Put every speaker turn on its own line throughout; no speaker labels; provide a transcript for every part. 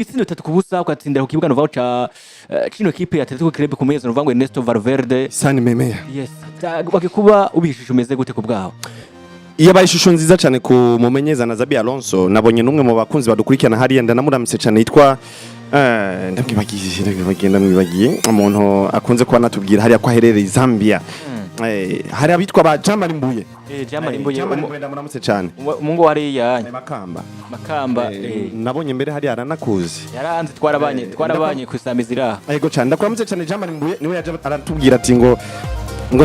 Ibitsindo 3-0, ugatsindira ku kibuga nuvuga ca cino ekipe ya Atletico Club ku meza, nuvuga ngo Ernesto Valverde.
San Mamés.
Yes, wakikuba ubishusho umeze gute ku bwawe?
Yabaye ishusho nziza cyane ku mumenyeza na Xabi Alonso. Nabonye n'umwe mu bakunzi badukurikirana hariya, ndanamuramutse cyane, yitwa ndamwibagiye, umuntu akunze kuba natubwira hariya ko aherereye Zambia. Hari abitwa ba Jamali Mbuye.
Jamali Mbuye.
Jamali Mbuye, ndamuramutse cyane.
Umungu hariya.
Makamba.
Makamba.
Nabonye mbere hariya aranakuzi.
Yaranze, twarabanye, twarabanye ku isamizira.
Yego cyane, ndakuramutse cyane Jamali Mbuye. Niwe yaje aratubwira ati ngo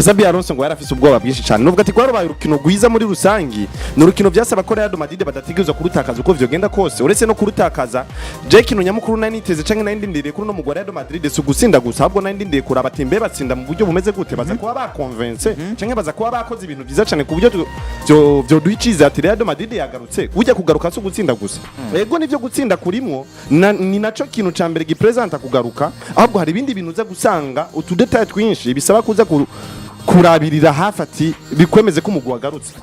Xabi Alonso ngo yarafise ubwoba bwinshi cyane. Nuvuga ati rwarubaye urukino rwiza muri rusangi, ni urukino vyasaba ko Real Madrid badategerezwa kurutakaza uko vyogenda kose. Uretse no kurutakaza, je kintu nyamukuru nari niteze canke nari ndindiriye kuri uno mugwi wa Real Madrid si ugutsinda gusa, ahubwo nari ndindiriye kuraba ati mbe batsinda mu buryo bumeze gute, baza kuba bakonvense canke baza kuba bakoze ibintu vyiza cyane ku buryo vyoduha icizere ati Real Madrid yagarutse. Ujya kugaruka si ugutsinda gusa. Ego nivyo, gutsinda kurimwo ni naco kintu ca mbere gipresenta kugaruka, ahubwo hari ibindi bintu uza gusanga, utu détails twinshi bisaba kuza kurabirira hafi ati bikwemeze ko umugwi wagarutse.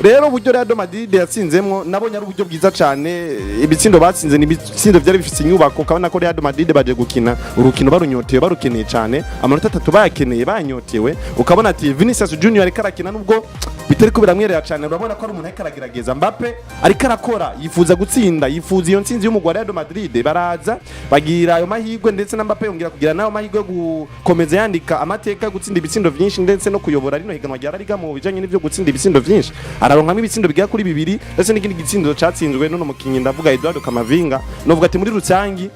Rero uburyo Real Madrid yatsinzemwo nabonye ari uburyo bwiza cyane. Ibitsindo batsinze ni ibitsindo byari bifise inyubako, ukabona ko Real Madrid baje gukina urukino barunyotewe, barukeneye cyane, amanota 3 bayakeneye, banyotewe. Ukabona ati Vinicius Junior ariko arakina nubwo bitari ko biramwerera cyane, urabona ko ari umuntu ariko aragerageza. Mbappe ariko arakora, yifuza gutsinda, yifuza iyo ntsinzi y'umugwi wa Real Madrid. Baraza bagira ayo mahirwe, ndetse na Mbappe yongera kugira nayo mahirwe yo gukomeza yandika amateka yo gutsinda ibitsindo vyinshi, ndetse no kuyobora rino higanwa rya La Liga mu bijanye n'ivyo gutsinda ibitsindo vyinshi. Araronkamo ibitsindo bigera kuri bibiri, ndetse n'ikindi gitsindo catsinzwe n'uno mukinyi, ndavuga Eduardo Camavinga. Novuga ati muri rusangi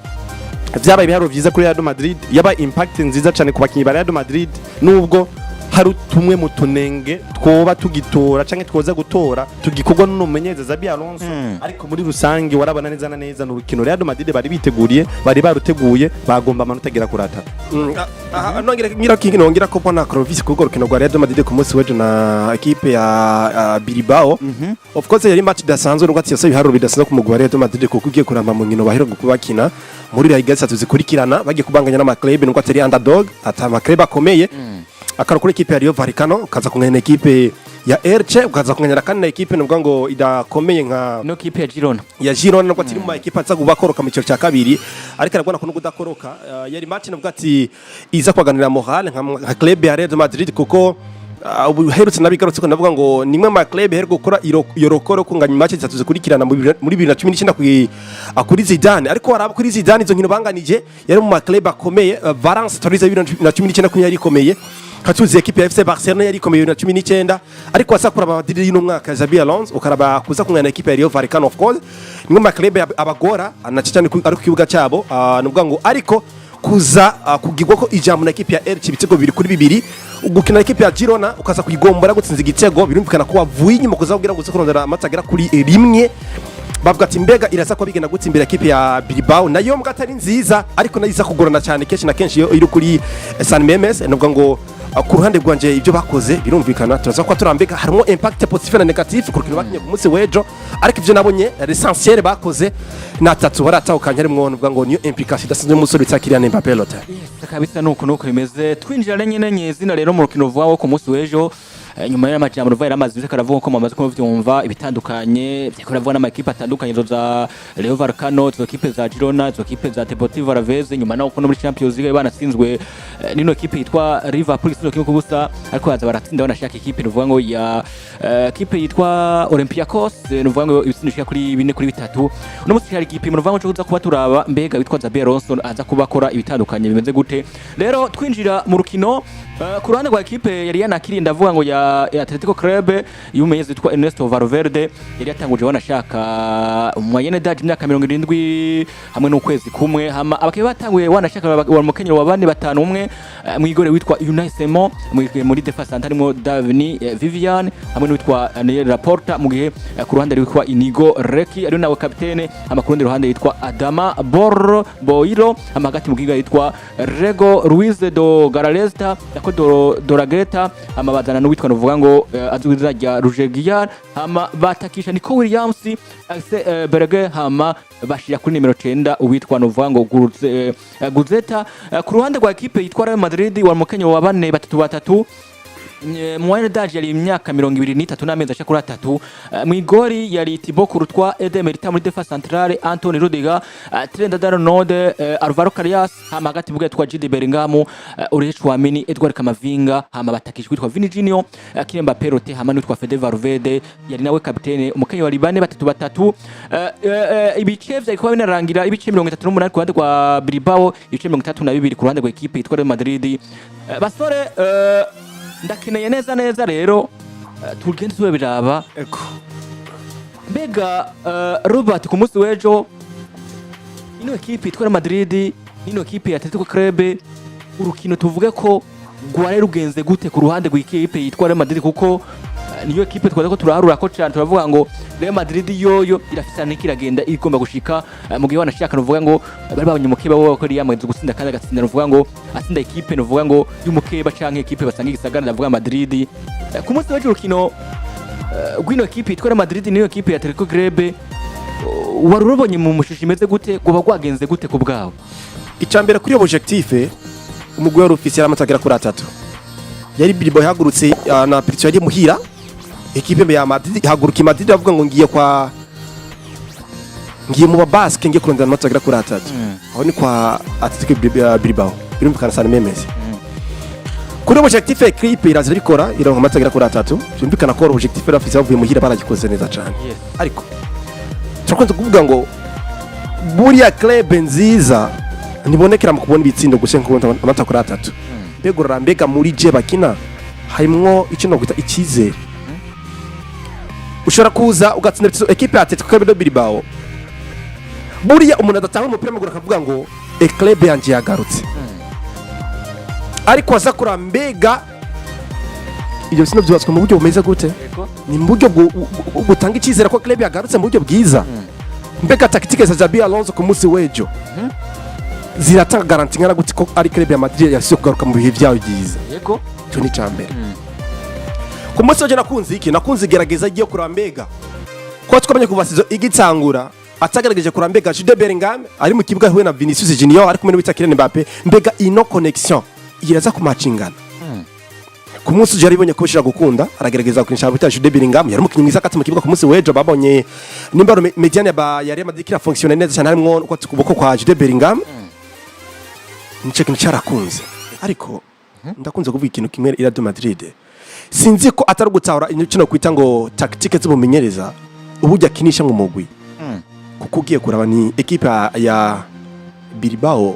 vyabaye ibiharuro vyiza kuri Real Madrid, yabaye impact nziza cyane ku bakinyi ba Real Madrid, nubwo hari tumwe mu tunenge twoba tugitora canke twoza gutora tugikorwa n'uno mumenyereza Xabi Alonso. Ariko muri rusange warabona neza na neza ni urukino Real Madrid bari biteguriye, bari baruteguye, bagomba amanota agera kuri 3.
Nongera ngira kingi nongera ko mbona Clovis kuko rukino rwa Real Madrid ku munsi w'ejo na equipe ya Bilbao, of course yari match idasanzwe, nubwo ati ibiharuro bidasanzwe ku mugwi wa Real Madrid, kuko ugiye kuramba mu nkino baheruka kubakina muri La Liga zitatu zikurikirana, bagiye kubanganya n'ama club nubwo atari underdog, ata ama club akomeye. Akaro kuri equipe ya Rayo Vallecano, ukaza kunganya na equipe ya Elche, ukaza kunganya na kandi na equipe nubwo ngo idakomeye nka
No kipe ya Girona.
Ya Girona, nubwo atiri mu ma equipe aza kubakoroka mu cyiciro cya kabiri, ariko arabona ko nubwo udakoroka yari match nubwo ati iza kwaganira morale nka club ya Real Madrid, kuko ubu herutse nabigarutse ko ndavuga ngo nimwe mu ma club heruka gukora iyo record yo kunganya match zitatu zikurikirana muri 2019 kuri Zidane. Ariko waraba kuri Zidane izo nkino banganije yari mu ma club akomeye, Valence Toulouse 2019 ko yari ikomeye, katuzi equipe ya FC Barcelona yari ikomeye 2019. Ariko wasa kuraba Madrid y'uno mwaka ya Xabi Alonso, ukaraba kuza kungana na equipe ya Rayo Vallecano, of course nimwe mu ma club abagora na cyane ari ku kibuga cyabo, nuvuga ngo ariko kuza kugirwa ko ijambo na equipe ya Elche ibitego 2-2, gukina na equipe ya Girona ukaza kuyigombora gutsinza igitego, birumvikana ko wavuye inyuma kuza kugira ngo uze kurondera amanota agera kuri 1. Bavuga ati mbega iraza kuba bigenda gutsa imbere equipe ya Bilbao, nayo mbwa atari nziza, ariko nayo iza kugorana cyane kenshi na kenshi iyo iri kuri San Memes. Nuvuga ngo ku ruhande rwanje ibyo bakoze birumvikana, turaza kuba turambika harimo impact positif na négatif ku rukino bakinye ku munsi w'ejo, ariko ibyo nabonye l'essentiel bakoze ni atatu baratahukanye, harimwo nuvuga ngo niyo implication idasanzwe y'umusore witwa Kylian Mbappé Lotin.
Yes, kabisa nuko bimeze. Twinjira rero nyine nyezina rero mu rukino vuba wo ku munsi w'ejo, nyuma y'amajambo ruva yaramaze iminsi karavuga ko mwamaze kubyumva ibitandukanye byako biravuga n'amakipe atandukanye, izo za Rayo Vallecano, izo kipe za Girona, izo kipe za Deportivo Alaves, nyuma naho no muri Champions League banatsinzwe nino kipe yitwa Liverpool igitsindo 1-0, ariko baza baratsinda banashaka ikipe nuvuga ngo ya kipe yitwa Olympiacos, nuvuga ngo ibitsindo bishika kuri 4-3. Uno munsi hari igipimo nuvuga ngo cyo kuza kuba turaba mbega witwa Xabi Alonso aza kuba akora ibitandukanye bimeze gute. Rero twinjira mu rukino, ku ruhande rwa ekipe yari yanakiriye, ndavuga ngo ya Atletico Club y'umumenyereza witwa Ernesto Valverde, yari yatanguje wanashaka moyenne d'âge imyaka 70 hamwe n'ukwezi kumwe. Hama abakinnyi batanguye wanashaka wa mukenyero wa 4 5 1, mwigore witwa Unai Simon, muri défense centrale harimo Davini Vivian hamwe n'uwitwa Daniel Laporta, mu gihe ku ruhande witwa Inigo Reki ari nawe kapitene, hama ku rundi ruhande yitwa Adama Bor Boiro, hama hagati mu kibuga yitwa Rego Ruiz do Garalesta nako do Doragreta, hama bazana n'uwitwa nuvuga ngo azwi izina rya Roger Guillard, hama batakisha Nico Williams, Axel Berger, hama bashira kuri nimero 9 uwitwa nuvuga ngo Guzeta. Ku ruhande rwa ekipe yitwa Real Madrid wa mukenyo wa 4 3 3. Moyenne d'âge yari imyaka 23 n'amezi ashika kuri 3. Mw'igori yari Thibaut Courtois, Eder Militao muri défense centrale, Antonio Rudiger, Trent Arnold, Alvaro Carreras, hama hagati mu yitwa Jude Bellingham, Aurelien Tchouameni, Edouard Camavinga, hama batakijwe witwa Vini Junior, Kylian Mbappé Rote, hama n'uwitwa Fede Valverde yari nawe kapitene. Umukenyi wari bane batatu batatu. Ibice vyari kuba binarangira ibice 38 ku ruhande rwa Bilbao, ibice 32 ku ruhande rwa ekipe yitwa Real Madrid. Basore, ndakeneye neza neza rero tugende tubiraba.
Ego.
Mbega Robert, ku munsi w'ejo ino ekipe yitwa Real Madrid n'ino ekipe ya Atletico Club, urukino tuvuge ko rwari rugenze gute ku ruhande rw'ikipe yitwa Real Madrid? Kuko niyo ekipe twaza ko turaharura ko cyane, turavuga ngo Real Madrid yoyo irafisa n'ikiragenda igomba gushika mu gihe wanashaka nuvuga ngo bari babonye umukeba wo ko yamaze gutsinda kandi agatsinda, nuvuga ngo atsinda ekipe nuvuga ngo y'umukeba canke ekipe basanga igisagara, ndavuga Madrid. Ku munsi w'ejo urukino rw'ino ekipe yitwa Real Madrid n'iyo ekipe ya Atletico Club wari urubonye mu mushusho imeze gute? Rwoba rwagenze gute ku bwawe?
Icambere, kuri objectif umugwi wari ufise yari amaze agera kuri atatu. Yari Bilbao ihagurutse na Pirlo yari muhira, ekipe ya Madrid ihaguruka i Madrid avuga ngo ngiye kwa ngiye mu Basque, ngiye kurondera amanota agera kuri atatu. Aho ni kwa Atletico Bilbao, birumvikana sana memeze. Kuri objectif ekipe iraza irikora, ironka amanota agera kuri atatu. Byumvikana ko objectif yari afise bavuye muhira baragikoze neza cyane. Ariko turakunze kuvuga ngo buriya club nziza ntibonekera mu kubona ibitsindo gusa, nko kubona amanota kuri atatu. Mbega urara, mbega muri je bakina harimwo icyo nokwita icyizere. Ushobora kuza ugatsinda ekipe ya Atletico Club de Bilbao, buriya umuntu adatanga umupira w'amaguru akavuga ngo e club yanjye yagarutse, ariko aza kuraba mbega ibyo bitsindo byubatswe mu buryo bumeze gute? Ni mu buryo butanga icyizere ko club yagarutse mu buryo bwiza? Mbega tactique za Xabi Alonso ku munsi w'ejo ziratanga garantie ingana gute ko ari club ya Madrid yasubiye kugaruka mu bihe byayo byiza? Icyo ni icya mbere. Ku munsi w'ejo nakunze iki? Nakunze igerageza ryo kuraba mbega ko twamenye kuva saison igitangura atagerageje kuraba mbega Jude Bellingham ari mu kibuga huye na Vinicius Junior, ari kumwe n'uwitwa Kylian Mbappe, mbega ino connexion iraza kumacingana. Ku munsi uje yaribonye ko bishobora gukunda, aragerageza gukinisha bita Jude Bellingham, yari umukinnyi mwiza kati mu kibuga. Ku munsi w'ejo babonye nimba ari médiane ya Real Madrid kira fonctionne neza cyane, harimwo uko ukuboko kwa Jude Bellingham, nico kintu cyarakunze. Ariko ndakunze kuvuga ikintu kimwe, Real de Madrid sinzi ko atari ugutahura kino kwita ngo tactique z'umumenyereza uburyo akinisha mu mugwi, kuko ugiye kuraba ni ekipe ya Bilbao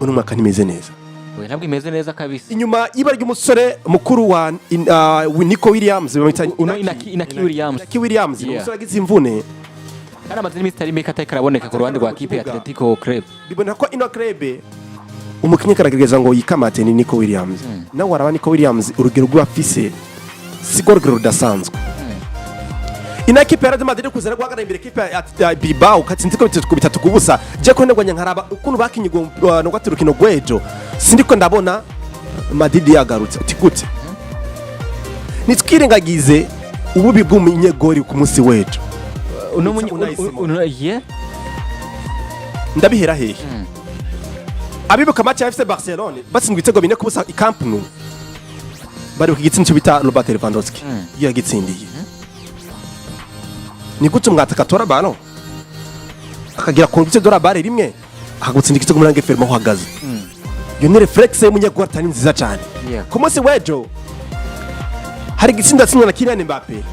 uno mwaka ntimeze neza.
Oya, ntabwo imeze neza kabisa.
Inyuma y'ibara ry'umusore mukuru wa Nico Williams bamwita
Uno Inaki Williams.
Inaki Williams, umusore agize imvune.
Kandi amaze n'iminsi itari mike atariko araboneka ku ruhande rwa kipe ya Atletico Club.
Biboneka ko ino club umukinnyi karagerageza ngo yikamate ni Nico Williams. Nawe waraba Nico Williams, urugero rw'afise siko urugero rudasanzwe. Ina ekipe ya Real Madrid kuza guhagarara imbere ekipe ya Bilbao katsinze ko 3-3. Je ko ndagwanya nkaraba ukuntu bakinye no gwati urukino rw'ejo, sindiko ndabona Madrid yagarutse. Uti gute? Nitwirengagize ububi bw'umunyegori ku munsi w'ejo.
Uno munye
Unai Simon.
Uno ye.
Ndabihera hehe? Abibuka match ya FC Barcelone batsindwa ibitego 4-0 i Camp Nou, bari ku gitsinda bita Robert Lewandowski iyo yagitsindiye. Ni gute umwataka atora ballon akagira conduite de la balle rimwe akagutsinda igitego muri angle fermé aho uhagaze? Iyo ni réflexe y'umunyegori atari nziza cyane. Ku munsi w'ejo hari igitsinda atsindwa na Kylian Mbappe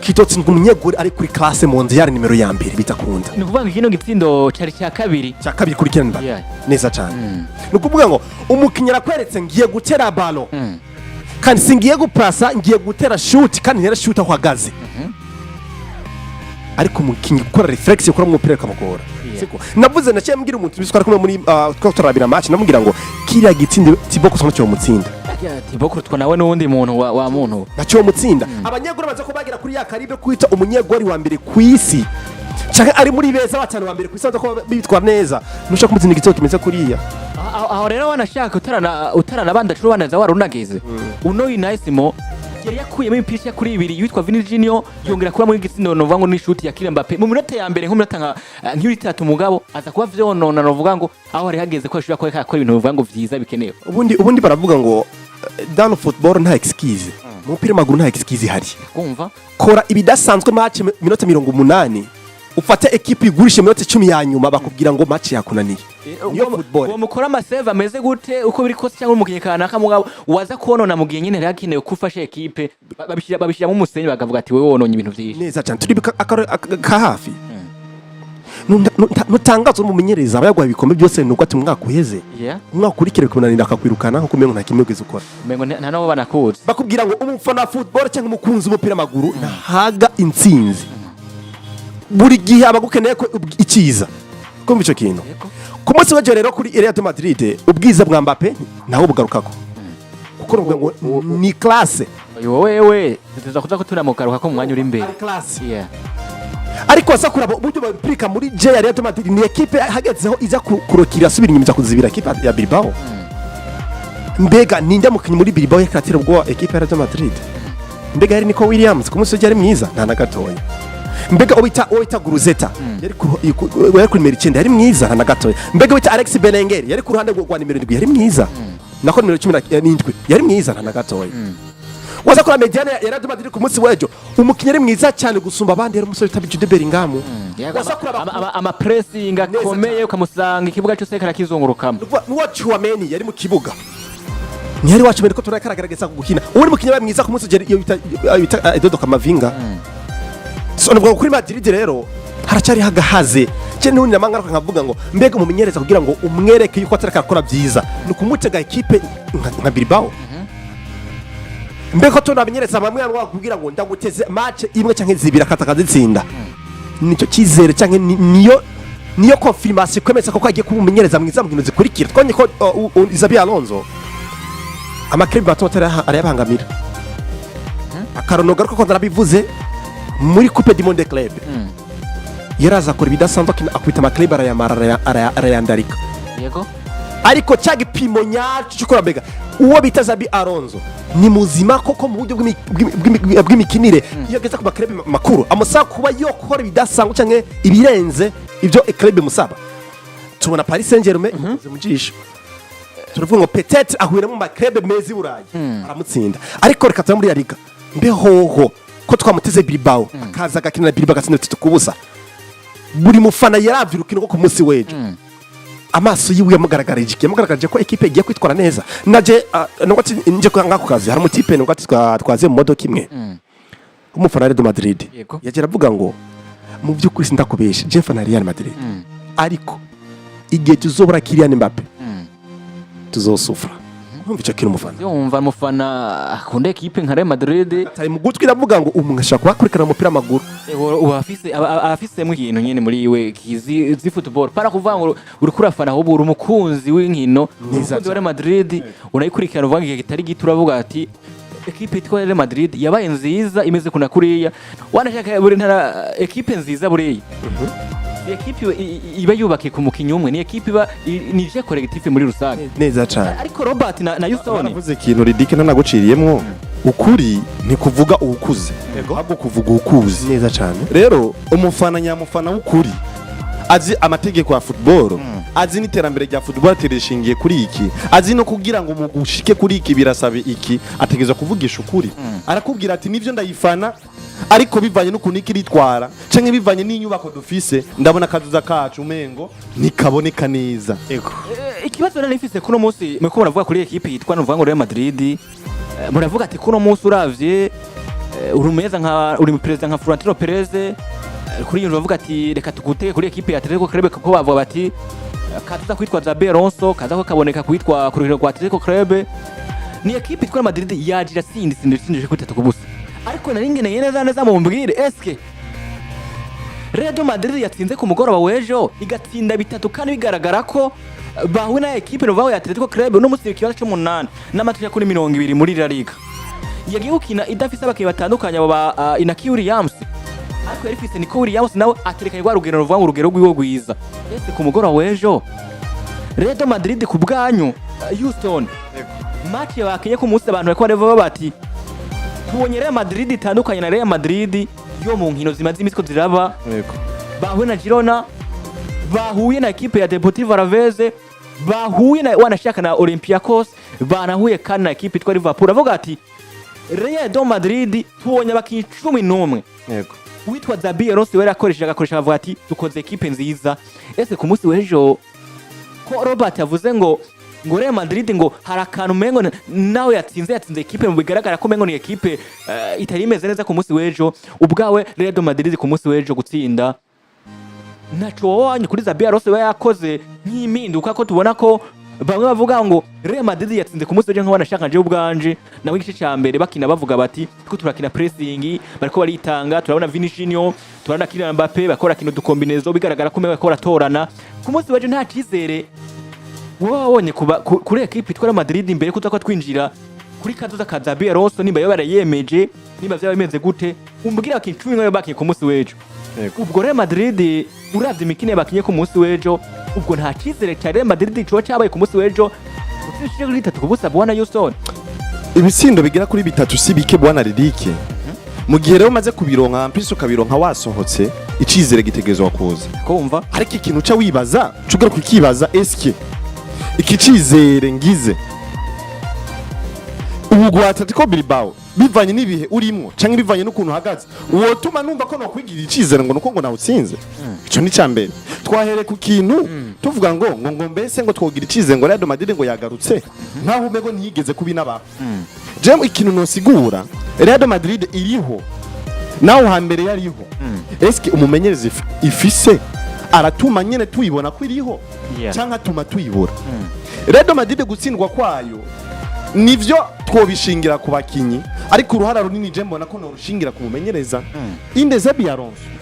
kitotsindwa umunyegori ari kuri classe mondiale nimero ya mbere, bitakunda.
Ni ukuvuga ngo kino gitsindo cari cya kabiri.
Cya kabiri kuri Kylian Mbappe. Neza cyane. Ni ukuvuga ngo umukinnyi arakweretse ngiye gutera ballon kandi singiye gupasa, ngiye gutera shoot kandi ntera shoot aho uhagaze, ariko umukinnyi gukora réflexe gukora umupira bikamugora. Siko navuze, naciye mbwira umuntu biswa ari kumwe muri two turabira match, namubwira ngo kiriya gitsinde Thibaut Courtois ntacyo mutsinda.
Thibaut Courtois nawe n'uwundi muntu wa muntu.
Ntacyo mutsinda. Abanyegori baza ko bagera kuri ya calibre kwita umunyegori wa mbere ku isi canke ari muri beza batanu ba mbere ku isi, baza ko bitwara neza, ntushaka kumutsinda igitego kimeze kuriya.
Aho rero wanashaka utarana banda curo warunageze uno Unai Simon yari yakuyemo imipira ishika kuri ibiri yitwa Vini Junior, yongera kuba muri gitsindo novuga ngo n'ishuti ya Kylian Mbappe mu minota ya mbere, nk'iminota nka nk'itatu, mugabo aza kuba vyonona, novuga ngo aho hari hageze ko ashobora kuba yakora ibintu bivuga ngo vyiza bikenewe.
Ubundi baravuga ngo Dans le football nta excuse, mu mupira w'amaguru nta excuse ihari.
Kumva.
Kora ibidasanzwe match minota 80, ufate ekipe igurishe minota 10 ya nyuma, bakubwira ngo match yakunaniye. Niyo football.
Uwo mukora ama save ameze gute uko biri kose, cyangwa umukinnyi kanaka, mugabo waza konona mu gihe nyine yari akenewe ko ufashe ekipe, babishyiramo umusenyi, bakavuga ati: "Wewe wononye ibintu byinshi."
Neza cyane. Turi ka hafi. Ntutangaza umumenyereza aba yaguha ibikombe byose, nuko ati umwaka uheze, umwaka ukurikira bikunanira, akakwirukana nkuko umengo nta kimwe wigeze ukora.
Umengo nta nabo banakuzi.
Bakubwira ngo umufana wa football cyangwa umukunzi w'umupira w'amaguru ntahaga intsinzi, buri gihe aba agukeneye ko icyiza. Kumva icyo kintu?
Yego.
Ku munsi w'ejo rero kuri Real de Madrid, ubwiza bwa Mbappe naho bugarukako, kuko nuvuga ngo ni classe.
Uyu wewe tuza kuza ko tunamugaruka ko mu mwanya uri imbere.
Ari classe. Ariko wasa kuraba uburyo babipurika muri J ya Real de Madrid, ni ekipe hagezeho iza kurokira, asubira inyuma, iza kuzibira ekipe ya Bilbao. Mbega ninde mukinnyi muri Bilbao yakatira ubwoba ekipe ya Real de Madrid? Mbega yari Nico Williams ku munsi w'ejo yari mwiza? Nta na gatoya. Mbega uwita Guruzeta yari kuri nimero 9 yari mwiza? Nta na gatoya. Mbega uwita Alex Berenguer yari ku ruhande rwa nimero 7 yari mwiza, nako nimero 17 yari mwiza? Nta na gatoya. Waza kuri médiane ya Real Madrid ku munsi w'ejo, umukinnyi ari mwiza cyane gusumba abandi yari umusore wita Jude Bellingham. Waza kuraba
Ama pressing
Neza
akomeye,
cyane.
ukamusanga ikibuga cyose karakizungurukamo.
Nuwa Tchouameni yari mu kibuga, ntiyari wacu mbere ko turakaragaragaza gukina. Uwo mukinnyi yabaye mwiza ku munsi w'ejo iyo bita Eduardo Camavinga. So nuvuga ngo kuri Madrid rero haracyari hagahaze cye. N'ubundi namanga nkavuga ngo mbega umumenyereza kugira ngo umwereke yuko atareka akora byiza ni ukumutega ekipe nka Bilbao? Mbega ko tunamenyereza bamwe bamwe bakubwira ngo ndaguteze match imwe canke zibiri, akata akazitsinda, nicyo cyizere canke niyo confirmation kwemeza ko agiye kuba umumenyereza mwiza mu nkino zikurikira? Twabonye ko Xabi Alonso ama club mato arayabangamira. Akarono garuka ko narabivuze muri Coupe du Monde Club, yaraza akora ibidasanzwe, akubita ama club arayamara, arayandarika. Ariko cya gipimo nyacyo cyo mbega uwo bita Xabi Alonso ni muzima koko mu buryo bw'imikinire, iyo ageze ku ma club makuru amusaba kuba yokora ibidasanzwe cyangwa ibirenze ibyo club imusaba. Tubona Paris Saint-Germain imukoze mu jisho, turavuga ngo peut-être ahurira mu ma club meza i Burayi aramutsinda. Ariko reka tuba muri La Liga, mbe hoho ko twamuteze Bilbao, akaza agakina na Bilbao agatsinda 3-0, buri mufana yaravye urukino rwo ku munsi w'ejo, amaso yiwe yamugaragarije iki? Yamugaragarije ko ekipe igiye kwitwara neza. Naje nubwo ati nje ngako kazi, hari umutipe nubwo ati twaziye mu modoka imwe w'umufana wa Real Madrid. Yagira avuga ngo: "Mu by'ukuri sindakubesha, je mfana Real Madrid, ariko igihe tuzobura Kylian Mbappe tuzosufra." Numva icyo kintu umufana
Yumva umufana akunda ekipe nka Real Madrid.
Atari mu gutwi, ndavuga ngo umuntu ashobora kuba akurikirana umupira w'amaguru.
Uba afise aba afisemo ikintu nyene muri we kizi zi football, para kuvuga ngo uriko urafana, ahubwo uri umukunzi w'inkino, umukunzi wa Real Madrid, unayikurikirana uvuga ngo igihe kitari gito uravuga ati ekipe yitwa Real Madrid yabaye nziza imeze kuna kuriya. Wanashaka buri ntara ekipe nziza buriya ni ekipe iba yubakiye ku mukinyi umwe, ni ekipe iba ni jeu collectif muri rusange.
Neza cyane.
Ariko Robert na Houston
Baravuze ikintu ridike ntanaguciriyemwo: ukuri ntikuvuga uwukuze, ahubwo kuvuga uwukuzi.
Neza cyane.
Rero umufana nyamufana w'ukuri azi amategeko ya football, azi n'iterambere rya football, ati rishingiye kuri iki, azi no kugira ngo mugushike kuri iki birasaba iki, ategerezwa kuvugisha ukuri. Arakubwira ati: "Nivyo ndayifana, ariko bivanye n'ukuntu iki ritwara canke bivanye n'inyubako dufise, ndabona akazuza kacu umengo ntikaboneka neza."
Ego.
Ikibazo nari nifise kuno munsi, muriko muravuga kuri ekipe yitwa nuvuga ngo Real Madrid, muravuga ati kuno munsi uravye uri umeza nka uri perezida nka Florentino Perez, kuri iyo bavuga ati reka tugutege kuri ekipe ya Atletico Club, kuko bavuga bati kaza kwitwa Xabi Alonso kaza ko kaboneka kwitwa ku rugero rwa Atletico Club. Ni ekipe yitwa Real Madrid yaje irasinda itsinda itsindije kuri 3-0, ariko nari ngeneye neza neza mumbwire: eske Real Madrid yatsinze ku mugoroba w'ejo igatsinda bitatu, kandi bigaragara ko bahuye na ekipe nuvuga ngo ya Atletico Club no munsi ikibanza c'umunani n'amateka kuri 20 muri La Liga, yagiye gukina idafise abakinnyi batandukanye abo ba Inaki Williams, ariko yari ifise Nico Williams nawe aterekanye rwa rugero ruvuga ngo urugero rwiwe rwiza? Ese ku mugoroba w'ejo Real Madrid ku bwanyu, Houston, match bakinye ku munsi, abantu bariko baravuga bati tubonye Real Madrid itandukanye na Real Madrid yo mu nkino zimaze iminsi ko ziraba, bahuye na Girona, bahuye na ekipe ya Deportivo Alaves. Bahuye na wanashaka na Olympiacos, banahuye kandi na ekipe itwa Liverpool. Avuga ati Real de Madrid tubonye abakinyi 11. Witwa Xabi Alonso we yarakoresheje, agakoresha, avuga ati dukoze ekipe nziza. Ese ku munsi w'ejo ko Robert yavuze ngo Real Madrid ngo hari akantu umengo nawe yatsinze ekipe mu bigaragara ko umengo ni ekipe itari imeze neza ku munsi w'ejo, ubwawe Real de Madrid ku munsi w'ejo gutsinda ntaco wowe wanyu kuri Xabi Alonso we yakoze nk'impinduka, ko tubona ko bamwe bavuga ngo Real Madrid yatsinze ku munsi w'ejo nk'abanashaka nje ubwanje nawe igice ca mbere bakina bavuga bati ko turakina pressing, bariko baritanga, turabona Vinicius, turabona Kylian Mbappe bakora kino ducombinaison, bigaragara ko umengo bariko baratorana. Ku munsi w'ejo nta cizere wowe wabonye kuri ekipe itwara Madrid imbere kuza ko twinjira kuri kazoza ka Xabi Alonso, nimba yo barayemeje, nimba vyaba bimeze gute, umbwira abakinyi 11 bakinye ku munsi w'ejo? Ubwo Real Madrid uravye imikino bakinye ku munsi w'ejo, ubwo nta cizere ca Real Madrid coba cabaye ku munsi w'ejo utsinze kuri 3-0, bwana Houston?
Ibitsindo bigera kuri bitatu si bike, bwana Ridike. Mu gihe rero umaze kubironka mpisi ukabironka wasohotse, icizere gitegerezwa kuza.
Kumva.
Ariko ikintu uca wibaza, uca ugaruka ukibaza: eske iki cizere ngize ubu gwa Atletico Bilbao, bivanye n'ibihe urimwo canke bivanye n'ukuntu uhagaze, wotuma numva ko nokwigirira icizere ngo nuko ngo nawutsinze? Ico ni ca mbere. Twahere ku kintu tuvuga ngo mbese ngo twogira icizere ngo Real Madrid ngo yagarutse, nkaho umego ntiyigeze kubinabaho. Jewe ikintu nosigura, Real Madrid iriho naho hambere yariho. Eske umumenyereza ifise aratuma nyene tuyibona ko iriho canke atuma tuyibura? Real Madrid gutsindwa kwayo nivyo twobishingira ku bakinyi, ariko uruhara runini je mbona ko norushingira ku mumenyereza inde? Xabi Alonso.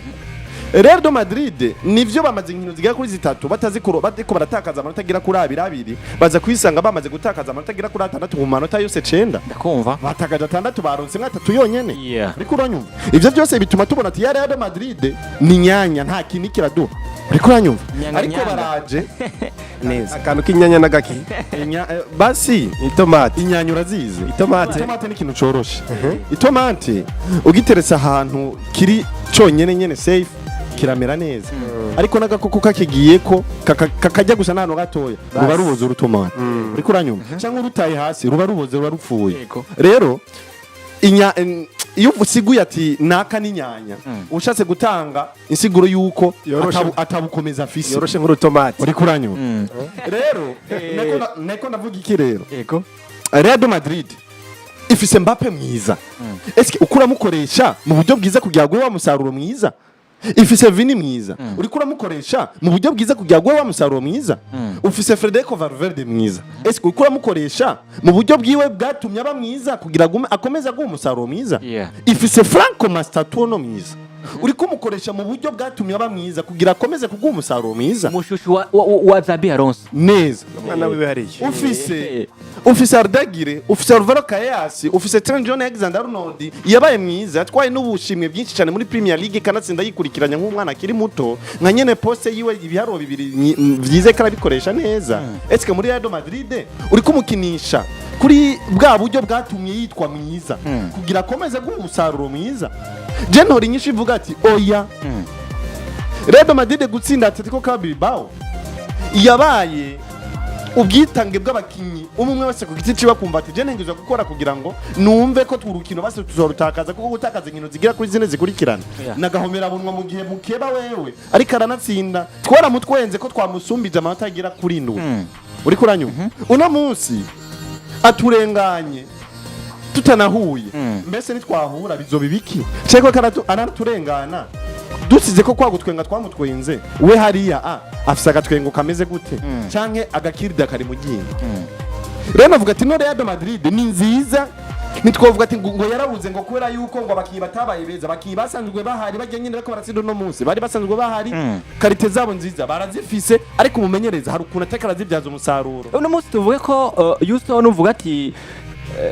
Real de Madrid nivyo bamaze inkino zigera kuri zitatu batazikuro, bariko baratakaza amanota agera kuri abiri abiri, baza kwisanga bamaze gutakaza amanota agera kuri atandatu mu manota yose 9.
Ndakumva.
Batakaje atandatu, baronse atatu yonyene. Uriko uranyumva? Ivyo byose bituma tubona ati ya Real Madrid ni nyanya, nta kintu kiraduha. Uriko uranyumva?
Nyanga,
Ariko
nyanga.
baraje neza.
Akantu k'inyanya n'agaki?
Basi
Itomati.
Inyanya urazizi?
Itomate.
Itomate ni ikintu coroshe. Itomate ugiteretse ahantu kiri conyene nyene safe, kiramera neza, ariko n'agakoko kakigiyeko kakajya gusa n'ahantu gatoya, ruba ruboze urutomate. Uriko uranyumva? Cyangwa urutaye hasi, ruba ruboze, ruba rupfuye. Rero iyo usiguye ati naka n'inyanya, ushatse gutanga insiguro y'uko
Yoroshe.
atabukomeza afise.
Yoroshe nk'urutomati.
Uriko uranyumva? Rero neko ndavuga iki rero? Real de Madrid ifise Mbappe mwiza. Eske uko uramukoresha mu buryo bwiza kugira ngo wa musaruro mwiza? Ifise Vini mwiza. Uriko uramukoresha mu buryo bwiza kugira ngo wa musaruro mwiza? Ufise Federico Valverde mwiza. Eske uriko uramukoresha mu buryo bwiwe bwatumye aba mwiza kugira ngo akomeze aguhe umusaruro mwiza? Ifise Franco Mastantuono mwiza. Uriko umukoresha mu buryo bwatumye aba mwiza kugira akomeze kuguha umusaruro mwiza?
Umushushu wa Xabi Alonso.
Neza.
Umwana wiwe hariya.
Ufise Arda Güler, ufise Alvaro Carreras, ufise Trent John Alexander Arnold yabaye mwiza, yatwaye n'ubushimwe bwinshi cyane muri Premier League, kanatsinda yikurikiranya nk'umwana akiri muto, nka nyene poste yiwe ibiharuro bibiri vyize karabikoresha neza. Eske muri Real Madrid uri kumukinisha kuri bwa buryo bwatumye yitwa mwiza kugira akomeze guha umusaruro mwiza? Je ntora inyishu ivuga ati oya. Real Madrid gutsinda Atletico ka Bilbao yabaye ubwitange bw'abakinyi, umwe umwe wese ku giti ciwe akumva ati je ntegerezwa gukora kugira ngo numve ko urukino basi tuzorutakaza, kuko gutakaza inkino zigera kuri zine zikurikirana nagahomera bunwa mu gihe mukeba wewe ariko aranatsinda, twaramutwenze ko twamusumbije amanota agera kuri 7. Uriko uranyumva? Uno munsi aturenganye tutanahuye, mbese nitwahura bizoba ibiki? Ceko araturengana dusize ko kwagutwenga twamutwenze, we hariya a afise agatwengo kameze gute, canke agakirida kari mu ryinyo? Rero navuga ati no Real Madrid ni nziza, ntitwovuga ati ngo yarabuze ngo kubera yuko ngo abakinyi batabaye beza. Abakinyi basanzwe bahari, bajya nyine bariko baratsinda uno munsi bari basanzwe bahari. Qualité zabo nziza barazifise, ariko umumenyereza hari ukuntu ateka arazibyaza umusaruro.
Uno munsi tuvuge ko Houston uvuga ati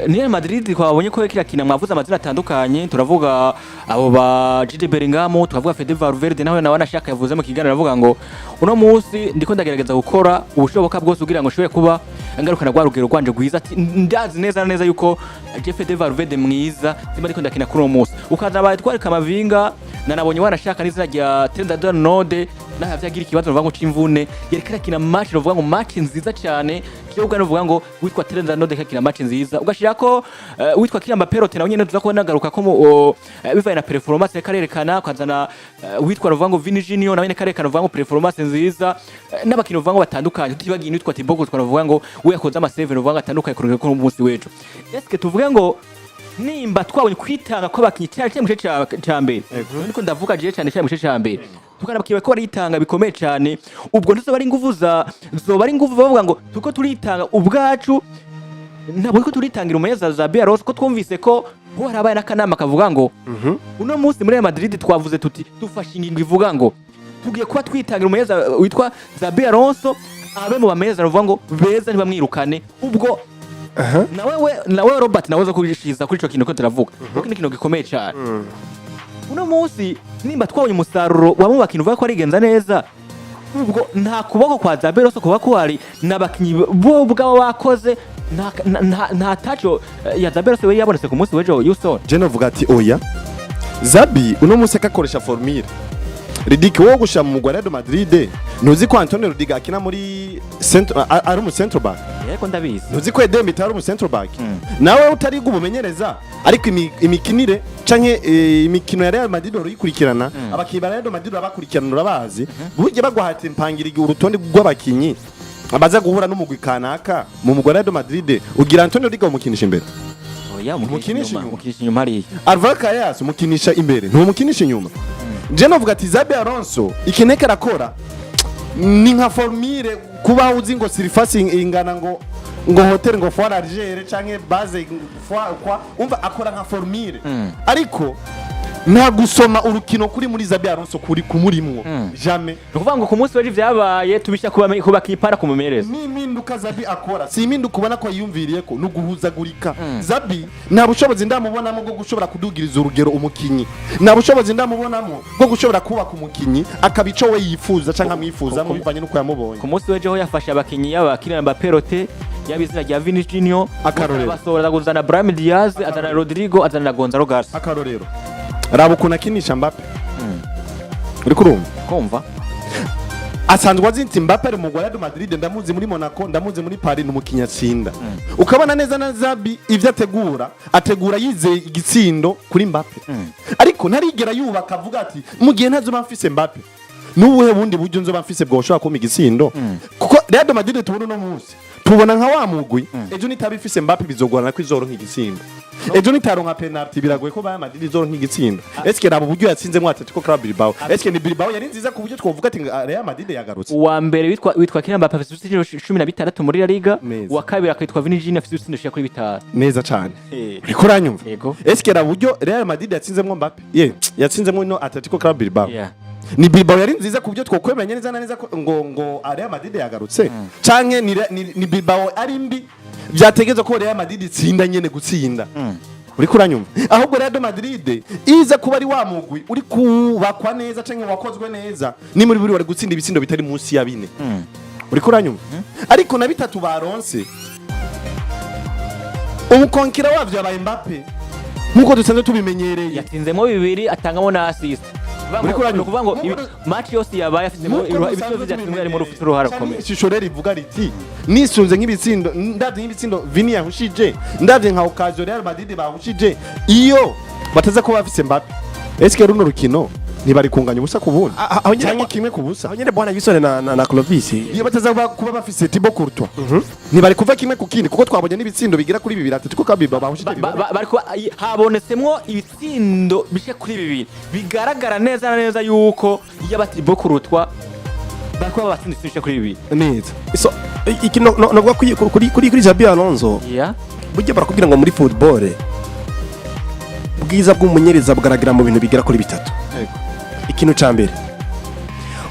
ni Real Madrid twabonye ko kirakina, mwavuze amazina atandukanye, turavuga abo ba Jude Bellingham, turavuga Fede Valverde, nawe anashaka yavuze mu kiganiro aravuga ngo uno munsi ndiko ndagerageza gukora ubushoboka bwose kugira ngo nshobore kuba ngarukana rwa rugero rwanje rwiza, ati ndazi neza na neza yuko je Fede Valverde mwiza simba ndiko ndakina kuri uno munsi, ukaza abaye twari Kamavinga. Nanabonye wanashaka n'izina rya Trent Arnold, naho vyagira ikibazo novuga ngo c'imvune, yariko arakina match, novuga ngo match nziza cyane. Kibuga novuga ngo witwa Trent Arnold akina match nziza, ugashirako witwa Kylian Mbappé nawe nyene tuza kubona nagaruka ko bivanye na performance yariko arerekana, ukazana witwa novuga ngo Vini Junior nawe nyene karerekana novuga ngo performance nziza, n'abakinyi novuga ngo batandukanye, tutibagiye n'uwitwa Thibaut Courtois, novuga ngo we yakoze ama save novuga ngo atandukanye ku rugero rw'umunsi w'ejo. Eske tuvuge ngo nimba twabonye kwitanga kw'abakinyi cyane cyane mu gice ca mbere, niko ndavuga jewe, cyane cyane mu gice ca mbere tukanabakiriye ko baritanga bikomeye cyane, ubwo ntizoba ari inguvu za zoba ari inguvu bavuga ngo tuko turitanga ubwacu, ntabwo ko turitangira umumenyereza Xabi Alonso, ko twumvise ko ho harabaye n'akanama kavuga ngo uno munsi muri Real Madrid twavuze tuti dufashe ingingo ivuga ngo tugiye kuba twitangira umumenyereza witwa Xabi Alonso, abe mu bamenyereza bavuga ngo beza, ntibamwirukane. Ubwo nawe we nawe Robert nawe zo kurishiza kuri ico kintu ko turavuga, kuko ni ikintu gikomeye cyane. Uno munsi nimba twabonye umusaruro wa mu bakintu uvuga ko arigenza neza, ubwo nta kuboko kwa Xabi Alonso kuba kuhari n'abakinyi bo ubwabo bakoze, nta taco ya Xabi Alonso we yabonetse ku munsi w'ejo, Houston?
Je novuga ati oya, Xabi uno munsi akakoresha formule Ridike wo gushira mu mugwa Real Madrid. Ntuzi ko Antonio Rudiger akina muri centre, ari umu centre back?
Yego, ndabizi.
Ntuzi ko Eden Militao ari umu centre back? Nawe utariga umumenyereza, ariko imikinire canke imikino ya Real Madrid uruyikurikirana, abakinyi ba Real Madrid urabakurikirana, urabazi. Burya bagwahata impangira urutonde rw'abakinyi abaza guhura n'umugwi kanaka mu mugwa Real Madrid, ugira Antonio Rudiger umukinisha imbere?
Oya.
Umukinisha inyuma.
Umukinisha inyuma hariya.
Alvaro Carreras umukinisha imbere, ntumukinisha inyuma. Je novuga ati Xabi Alonso ikintu arakora ni nka formule, kuba uzi ngo surface ingana ngo hauteur ngo fois largeur canke base fois quoi, umva akora nka formule, ariko nta gusoma urukino kuri muri Xabi Alonso kuri kumurimwo, jamais.
Ni ukuvuga ngo ku munsi w'ejo vyabaye tubisha kuba kubakipara kumumenyereza.
N'impinduka Xabi akora si impinduka ubona ko yiyumviriye ko nuguhuzagurika. Xabi nta bushobozi ndamubonamo bwo gushobora kudugiriza urugero umukinyi, nta bushobozi ndamubonamo bwo gushobora kubaka umukinyi akaba ico we yifuza canke amwifuzamo bivanye n'uko yamubonye.
Ku munsi w'ejo ho yafashe abakinyi, yaba Kylian Mbappé Rote, yaba izina rya Vini Junior.
Akarorero.
Basohora kuzana Brahim Diaz, azana Rodrigo, azana na Gonzalo Garcia.
Akarorero, raba ukuntu akinisha Mbappe, uriko urumva?
Kumva.
Asanzwe azi nti Mbappe ari mu Real Madrid, ndamuzi muri Monaco, ndamuzi muri Paris, ni umukinyi atsinda. Ukabona neza na Xabi ivyo ategura, ategura yizeye igitsindo kuri Mbappe, ariko ntarigera yubaka avuga ati mu gihe ntazoba mfise Mbappe, n'ubuhe bundi buryo nzoba mfise bwoshobora kumpa igitsindo? Kuko Real Madrid tubona uno munsi, tubona nka wa mugwi ejo nitaba ifise Mbappe bizogorana ko izoronka igitsindo, ejo nitaronka penalty biragoye ko Real Madrid izoronka igitsindo. Eske raba uburyo yatsinzemo Atletico Club Bilbao, eske ni Bilbao yari nziza ku buryo twovuga ati Real Madrid yagarutse?
Uwa mbere witwa Kylian Mbappe afise ibitsindo 16 muri La Liga.
Neza.
Uwa kabiri akitwa Vini Junior afise ibitsindo bishika kuri 5.
Neza cane. Uriko uranyumva?
Yego.
Eske raba uburyo Real Madrid yatsinzemo Mbappe, ye yatsinzemo ino Atletico Club Bilbao,
Yeah.
ni Bilbao yari nziza ku buryo twokwemeranya neza na neza ko ngo Real Madrid yagarutse, canke ni Bilbao ari mbi byategezwa ko Real Madrid itsinda nyene gutsinda? Uriko uranyumva? Ahubwo Real Madrid iza kuba ari wa mugwi uri kubakwa neza canke wakozwe neza, ni muri buri wari gutsinda ibitsindo bitari munsi ya 4, uriko uranyumva? Ariko na bitatu baronse, umukonkira wavyo yabaye Mbappe nkuko dusanzwe tubimenyereye.
Yatsinzemo bibiri, atangamo na assist.
Uriko uranyumva?
Ni ukuvuga ngo match yose yabaye afisemo
Nkuko
ibitsindo byatsinzwe, harimo rufite uruhare rukomeye.
Ishusho rero ivuga riti nisunze nk'ibitsindo, ndavye nk'ibitsindo Vini yahushije, ndavye nka occasion Real Madrid bahushije, iyo bataza kuba bafise Mbappe, eske runo rukino ntibari kunganya ubusa ku bundi
Aho nyene
canke 1-0?
Aho nyene bwana Yusone na Clovis.
Iyo bataza kuba bafise Thibaut Courtois, ntibari kuva 1-1, kuko twabonye n'ibitsindo bigira kuri bibiri Atletico Club bahushije.
Bariko habonetsemwo ibitsindo bishika kuri bibiri bigaragara neza na neza yuko iyo aba Thibaut Courtois bariko babatsinda ibitsindo bishika kuri bibiri.
Neza.
So iki no novuga kuri Xabi Alonso, burya barakubwira ngo muri football ubwiza bw'umumenyereza bugaragara mu bintu bigera kuri bitatu. Ikintu ca mbere,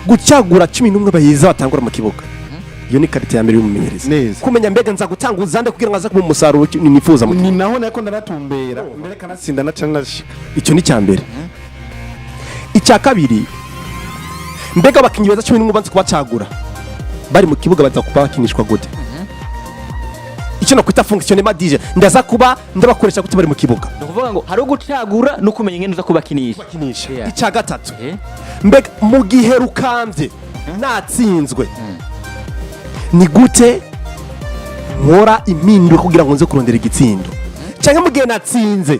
gucagura 11 bayiza batangura mu kibuga, iyo ni qualité ya mbere y'umumenyereza.
Neza.
Kumenya mbega nza gutanguza nde kugira ngo aze kuba umusaruro nifuza mu
Ni naho nako naratumbera mbere kanatsinda na canke nashika.
Icyo ni icya mbere. Icya kabiri, mbega abakinnyi beza 11 banze kubacagura bari mu kibuga, baza kuba bakinishwa gute? Icyo Icyo nakwita fonctionnement du jeu, ndaza kuba ndabakoresha gute bari mu kibuga?
Ni ukuvuga ngo hari ugucagura no kumenya ingene uza kubakinisha.
Bakinisha. Icya gatatu, mbega mu gihe rukambye natsinzwe, ni gute nkora impinduka kugira ngo nze kurondera igitsindo? Cyangwa mu gihe natsinze,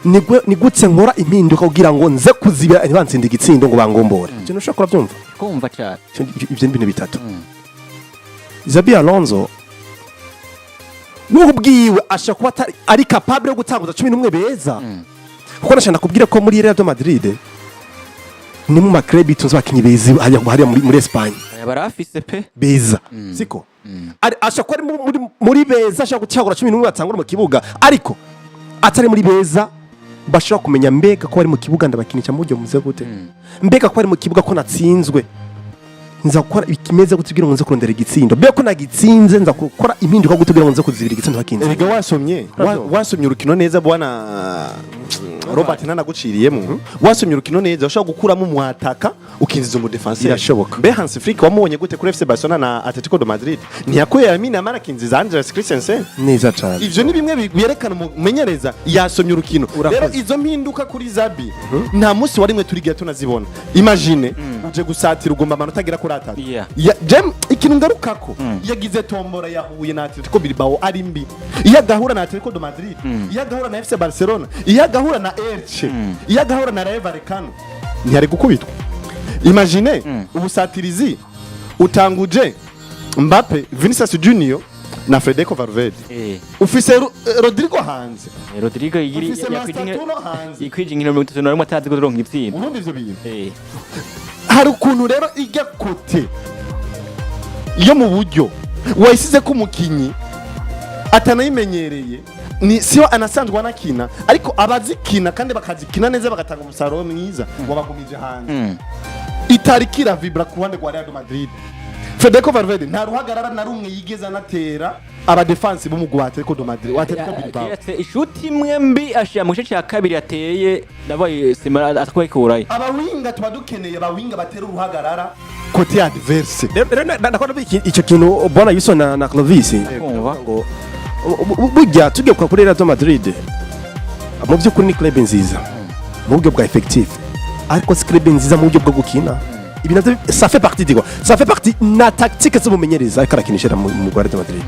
ni gute nkora impinduka kugira ngo nze kuzibira ntibantsinde igitsindo ngo bangombore? Ibyo ntushobora kurabyumva.
Kumva cyane.
Ibyo ni ibintu bitatu. Xabi Alonso n'ubwiwe ashobora kuba ari capable yo gutanguza 11 beza, kuko nashaka kubwira ko muri Real de Madrid ni mu ma club itunze abakinyi beza hariya muri Espagne.
Aya barafise pe.
Beza siko ashobora kuba ari muri beza, ashobora gucagura 11 batangura mu kibuga, ariko atari muri beza bashobora kumenya mbega ko bari mu kibuga ndabakinisha mu buryo bumeze gute, mbega ko bari mu kibuga ko natsinzwe nza gukora ikimeze gute kugira ngo nze kurondera igitsindo, mbega ko nagitsinze nza gukora impinduka gute kugira ngo nze kuzibira igitsindo hakinze.
Erega wasomye wasomye urukino neza, bwana Robert, ntanaguciriyemo, wasomye urukino neza ushobora gukuramo umwataka ukinjiza umu défenseur.
Birashoboka.
Mbe Hans Flick wamubonye gute kuri FC Barcelona na Atletico de Madrid? Ntiyakuye Lamine Yamal akinjiza Andreas Christensen?
Neza cyane.
Ivyo ni bimwe byerekana umumenyereza yasomye urukino.
Urakoze.
Rero izo mpinduka kuri Xabi nta munsi warimwe turigiye tunazibona. Imagine uje gusatira ugomba amanota agera kuri 3. Jem, ikintu ngarukako, yagize tombora, yahuye na Atletico Bilbao ari mbi. Iyo agahura na Atletico de Madrid, iyo agahura na FC Barcelona, iyo agahura na Elche, iyo agahura na Rayo Vallecano, ntiyari gukubitwa. Imagine ubusatirizi utanguje Mbappe, Vinicius Junior na Federico Valverde, ufise Rodrigo hanze.
Rodrigo yigiri
Ufise Mastantuono hanze.
Ikwije inkino 31 atazi kuronka itsinda.
Urumva ivyo bintu? Hari ukuntu rero ijya côté yo mu buryo wayisize ko umukinyi atanayimenyereye, ni siyo anasanzwe anakina, ariko abazikina kandi bakazikina neza bagatanga umusaruro mwiza wabagumije hanze. Itariki iravibra ku ruhande rwa Real Madrid. Federico Valverde nta ruhagarara na rumwe yigeze anatera aba défense b'umugwi wa Atletico de Madrid, wa Atletico Bilbao.
Kiretse ishuti imwe mbi ashira mu gice cya kabiri yateye, ndabaye sima atwayikurayo.
Abawinga tuba dukeneye abawinga batera uruhagarara côté adverse.
Rero ndakora icyo kintu, bwana Yuso na Clovis,
Kumva.
ngo burya tugiye kwa kuri Real Madrid, mu by'ukuri ni club nziza mu buryo bwa effectif, ariko si club nziza mu buryo bwo gukina. Ibi navyo ça fait partie de quoi, ça fait partie na tactique z'umumenyereza ariko arakinishira mu Real Madrid.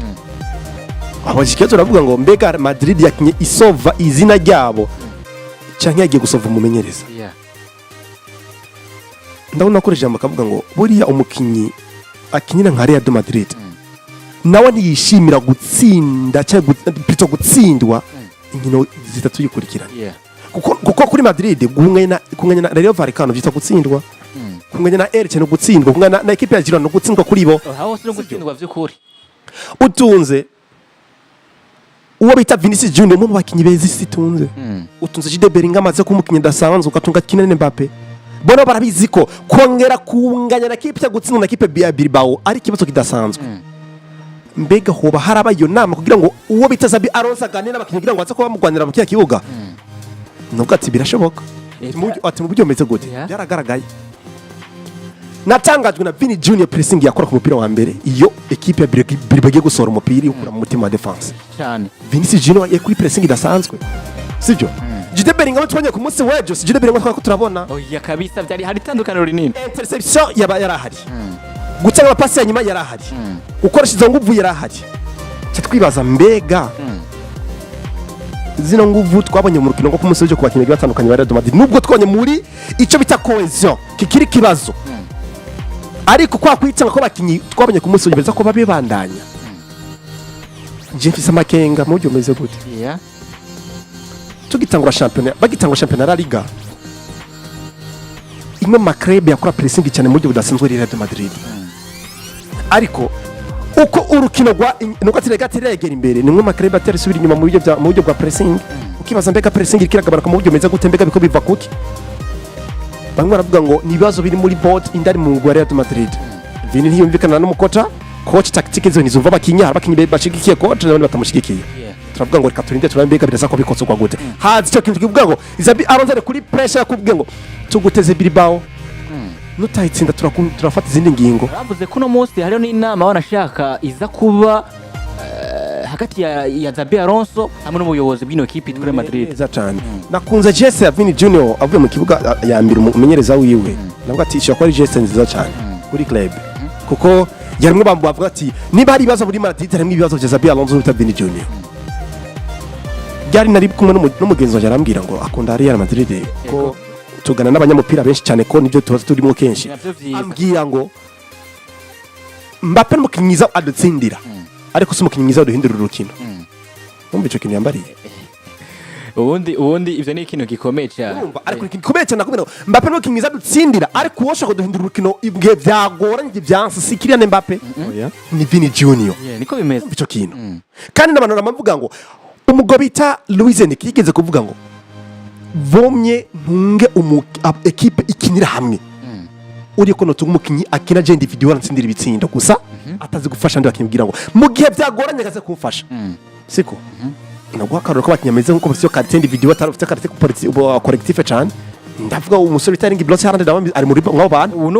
Aho ikibazo uravuga ngo mbega Madrid yakinye isova izina ryabo canke yagiye gusova umumenyereza? Ndabona akoresheje ijambo akavuga ngo buriya umukinyi akinira nka Real de Madrid nawe ntiyishimira gutsinda cyangwa plutôt gutsindwa inkino zitatu yikurikirana, kuko kuri Madrid kunganya na Rayo Vallecano byitwa gutsindwa, kunganya na Elche no gutsindwa, kunganya na équipe ya Girona no gutsindwa kuri bo.
Aho hose no gutsindwa vy'ukuri.
Utunze uwo bita Vinicius Junior, umwe mu bakinyi beza isi itunze, utunze Jude Bellingham amaze kuba umukinyi udasanzwe, ugatunga Kylian Mbappe. Bona barabizi ko kongera kunganya na kipe cyangwa gutsindwa na kipe ya Bilbao ari ikibazo kidasanzwe. Mbega hoba harabaye iyo nama kugira ngo uwo bita Xabi Alonso aganire n'abakinyi kugira ngo aze kuba bamugwanira mu kiriya kibuga? Nubwo ati birashoboka. Ati mu buryo bumeze gute? Byaragaragaye. Natangajwe na Vini Junior, pressing yakora ku mupira wa mbere iyo ekipe ya Bilbao igiye gusohora umupira iwukura mu mutima wa défense.
Cyane.
Vinicius Junior yari kuri pressing idasanzwe, sibyo? Jude Bellingham tubonye ku munsi w'ejo si Jude Bellingham twari turabona.
Oya kabisa, byari hari itandukaniro rinini.
Interception yaba yarahari, gutanga amapasi ya nyuma yarahari, gukoresha izo nguvu yarahari. Cyo twibaza mbega zino nguvu twabonye mu rukino rwo ku munsi w'ejo ku bakinnyi bagiye batandukanye ba Real Madrid, nubwo twabonye muri icyo bita cohésion kikiri kibazo, ariko kwa kwitanga ko abakinnyi twabonye ku munsi w'ejo beza ko babibandanya, je mfise amakenga mu buryo bumeze gute? Tugitangura shampiyona, bagitangura shampiyona ya La Liga, imwe mu ma club yakora pressing cyane mu buryo budasanzwe Real de Madrid, ariko uko urukino rwa nuko ati rega tiregera imbere, ni imwe mu ma club atera isubira inyuma mu buryo bwa pressing. Ukibaza mbega pressing iriko iragabanuka mu buryo bumeze gute? Mbega biko biva kuki? Bamwe baravuga ngo ni ibibazo biri muri board indani mu mugwi wa Real de Madrid. Vini ntiyumvikana n'umukoca, coach tactique zo ntizumva abakinyi. Hari abakinyi bashigikiye coach n'abandi batamushigikiye. Turavuga ngo reka turinde turabe mbega birasa ko bikosorwa gute. Haza icyo kintu kivuga ngo Xabi Alonso ari kuri pressure, yakubwiye ngo tuguteze Bilbao, nutayitsinda turafata izindi ngingo.
Bavuze ko uno munsi hariho n'inama wanashaka iza kuba. hagati ya Xabi Alonso hamwe n'ubuyobozi bw'ino kipe yitwa Real Madrid.
Neza cyane, nakunze geste ya Vini Junior avuye mu kibuga yambira umumenyereza wiwe. Navuga ati ishobora kuba ari geste nziza cyane kuri club, kuko yarimwe bambu bavuga ati niba hari ibibazo muri Madrid, harimo ibibazo bya Xabi Alonso bita Vini Junior. Byari nari kumwe n'umugenzi wanjye, arambwira ngo akunda Real Madrid, ko tugana n'abanyamupira benshi cyane, ko nibyo tuba turimo kenshi.
Navyo vyiza.
Ambwira ngo Mbappe ni umukinnyi mwiza adutsindira, ariko si umukinnyi mwiza aduhindurira urukino. Wumva ico kintu yambariye?
Ubundi ivyo ni ikintu gikomeye cyane.
Urumva, ariko ikintu gikomeye cyane nakubwira ngo Mbappe ni umukinnyi mwiza adutsindira, ariko uwo ushaka kuduhindura urukino ibihe byagoranye, igihe byanse, si Kylian Mbappe,
Oya.
ni Vini Junior.
Yeah, niko bimeze.
Urumva ico kintu? Kandi n'abantu baravuga ngo umugabo bita Luis Enrique yigeze kuvuga ngo vomye ntunge ekipe ikinira hamwe, uriye ko notunga umukinnyi akina je individuel ansindira ibitsindo gusa, atazi gufasha andi bakinnyi, kugira ngo mu gihe byagoranye akaze kumfasha. Siko naguha akarorero ko abakinnyi bameze nkuko bafite qualité individuel, atari bafite qualité collective cyane. Ndavuga umusore bita Erling Braut Haaland, nawe ari muri mwabo bantu.
Ubu